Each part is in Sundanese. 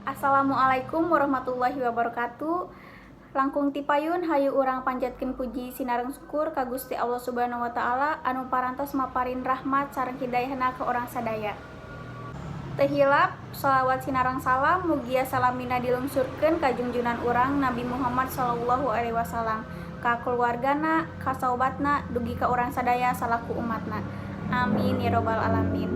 Assalamualaikum warahmatullahi wabarakatuh. Langkung tipayun hayu urang panjatkeun puji sinareng syukur ka Gusti Allah Subhanahu wa taala anu parantos maparin rahmat sareng hidayahna ka urang sadaya. Teu hilap sholawat sinareng salam mugia salamina dilungsurkeun ka junjunan urang Nabi Muhammad sallallahu alaihi wasallam, ka kulawargana, ka saobatna, dugi ka urang sadaya salaku umatna. Amin ya robbal alamin.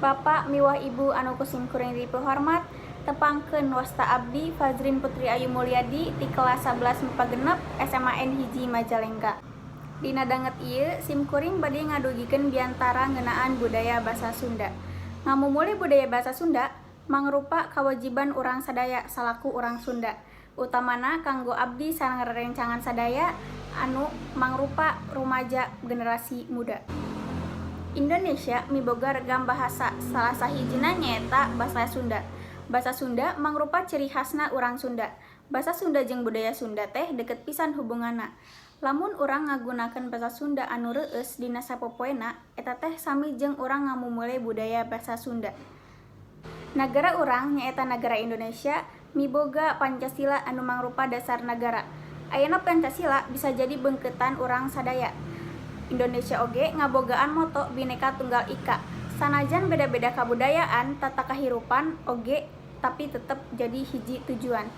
Bapak miwah Ibu anu ku simkuring dipihormat, tepangkeun wasta abdi Fazrin Putri Ayu Mulyadi ti kelas 11 MIPA 6 SMAN 1 Majalengka. Dina danget ieu simkuring bade ngadugikeun biantara ngeunaan budaya basa Sunda. Ngamumule budaya basa Sunda mangrupa kawajiban urang sadaya salaku urang Sunda. Utamana kanggo abdi sareng rerencangan sadaya anu mangrupa rumaja generasi muda. Indonesia miboga regam bahasa, salah sahijina nyaeta basa Sunda. Basa Sunda mangrupa ciri khasna urang Sunda. Basa Sunda jeung budaya Sunda teh deket pisan hubunganna. Lamun urang ngagunakeun basa Sunda anu reueus dina sapopoena, eta teh sami jeung urang ngamumule budaya basa Sunda. Nagara urang nyaeta nagara Indonesia miboga Pancasila anu mangrupa dasar nagara. Ayana Pancasila bisa jadi beungkeutan urang sadaya. Indonesia oge ngabogaan moto Bhinneka Tunggal Ika. Sanajan beda-beda kabudayaan, tata kahirupan oge tapi tetep jadi hiji tujuan.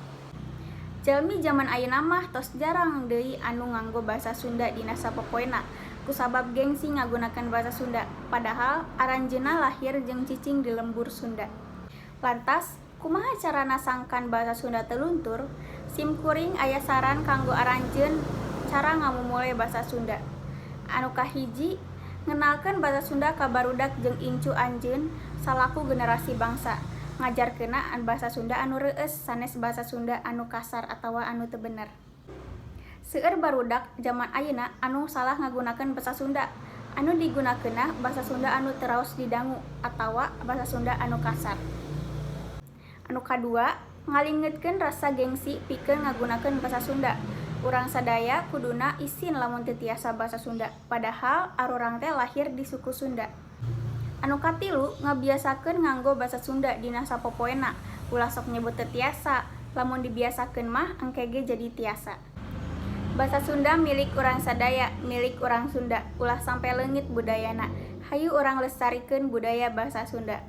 Jalmi jaman ayeuna mah tos jarang deui anu nganggo basa Sunda dina sapopoena kusabab gengsi ngagunakeun basa Sunda, padahal aranjeunna lahir jeung cicing di lembur Sunda. Lantas, kumaha carana sangkan basa Sunda teu luntur? Sim kuring aya saran kanggo aranjeun cara ngamumule basa Sunda. Anu kahiji, ngenalkeun basa Sunda ka barudak jeung incu anjeun salaku generasi bangsa. Ngajarkeunna basa Sunda anu reueus, sanes basa Sunda anu kasar atawa anu teu bener. Seueur barudak jaman ayeuna anu salah ngagunakeun basa Sunda. Anu digunakeunna basa Sunda anu teu raos didangu atawa basa Sunda anu kasar. Anu kadua, ngalingetkeun rasa gengsi pikeun ngagunakeun basa Sunda. Urang sadaya kuduna isin lamun teu tiasa basa Sunda, padahal arurang teh lahir di suku Sunda. Anu katilu, ngabiasakeun nganggo basa Sunda dina sapopoena. Ulah sok nyebut teu tiasa, lamun dibiasakeun mah engke ge jadi tiasa. Basa Sunda milik urang sadaya, milik urang Sunda, ulah sampe leungit budayana. Hayu urang lestarikeun budaya basa Sunda.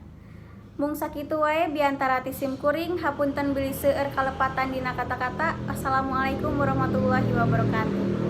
Mung sakitu wae biantara ti sim kuring, hapunten bilih seueur kalepatan dina kata-kata. Assalamualaikum warahmatullahi wabarakatuh.